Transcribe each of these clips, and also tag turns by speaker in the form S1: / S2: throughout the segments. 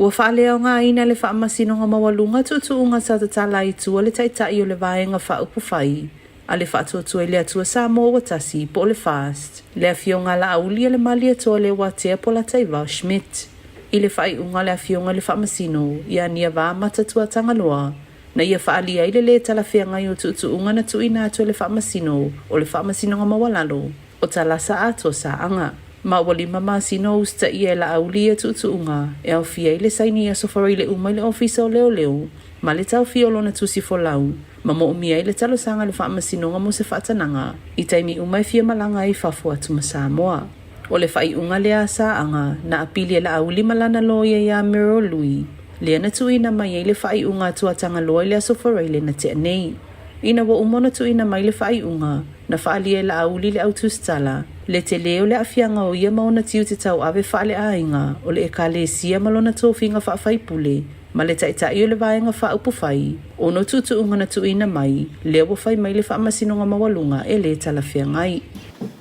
S1: Ua faaleaogaina e le Faamasinoga Maualuga tuutuuga sa tatala ai i tua le Taitai o le Vaega Faaupufai a le Faatuatua i le Atua Samoa Ua Tasi po o le FAST, le Afioga a Laaulialemalietoa Leuatea Polataivao Schmidt. I le faaiuga a le Afioga i le Faamasino ia Niava Mata Tuatagaloa, na ia faaalia ai le lē talafeagai o tuutuuga na tuuina atu e le Faamasino o le Faamasinoga Maualalo o Talasa Atoa Saaga. Ma ua lima masina o usitaia e Laauli ia tuutuuga e aofia ai le saini i aso faraile uma i le Ofisa o Leoleo ma le taofia o lona tusi folau ma moomia ai le talosaga i le Faamasinoga mo se faatanaga i taimi uma e fia malaga ai i fafo atu ma Samoa. O le faaiuga lea a Saaga na apili e Laauli ma lana loia iā Muriel Lui, lea na tuuina mai ai le faaiuga a Tuatagaloa i le aso Faraile na tea nei. Ina ua uma ona tuuina mai le faaiuga, na faaalia e Laauli le au tusitala, le telē o le aafiaga o ia ma ona tiute tauave faaleaiga o le Ekalesia ma lona tofiga faafaipule ma le Taitai o le Vaega Faaupufai, ona o tuutuuga na tuuina mai, lea ua fai mai le Faamasinoga Maualuga e lē talafeagai.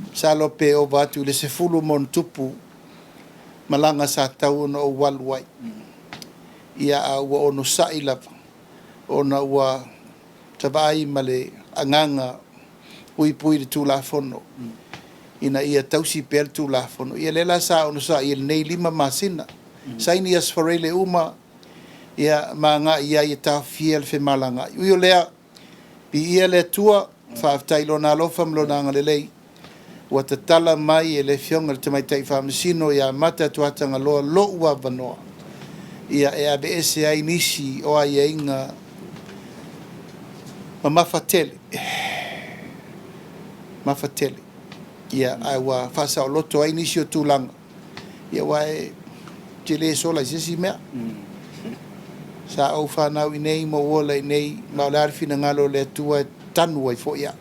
S2: Masalo pe ova atu i le 10 ma ona tupu malaga sa tatau ona ou alu ai. Ia, a ua onosai lava ona ua vaai ma le agaga puipui i le Tulafono ina ia tausi pea le Tulafono. Ia lea la sa onosai i lenei 5 masina. Saini aso Faraile uma, ia, ma agai i ai e taofia le femalagaai. Ui o lea, viia le Atua, faafetai i Lona alofa ma Lona agalelei ua tatala mai e le Afioga i le Tamaitai Faamasino ia Mata Tuatagaloa lou avanoa ia e aveese ai nisi o aiaiga mamafa tele, mamafa tele, ia, ae ua faasaoloto ai nisi o tulaga. Ia aua e te le sola i se isi mea. Sa ou fanau i inei ma ou ola i inei, ma o le a le finagalo o le Atua e tanu ai foi au.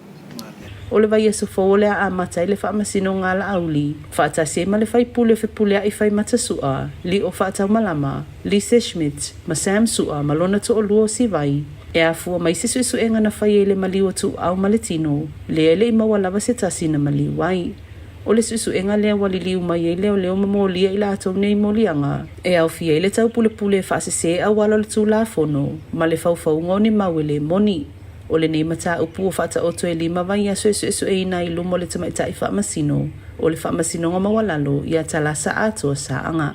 S1: O le vaiaso fou o le a amata ai le faamasinoga a Laauli, faatasi ai ma le faipule o Fepuleai Faimata Su'a, Lio Faataumalama, Lise Schmidt, ma Sam Su'a ma lona toalua o Sivai, e afua mai se suesuega na faia i le maliu o Tuuau ma le tino, lea e le i maua lava se tasi na maliu ai. O le suesuega lea ua liliu mai ai leoleo ma molia i latou nei moliaga e aofia ai le taupulepule e faasese auala o le Tulafono ma le faufauga o ni mau e le moni. O lenei mataupu ua faataoto e lima vaiaso e suesueina ai i luma o le Tamaitai Faamasino o le Faamasinoga Maualalo ia Talasa Atoa Saaga.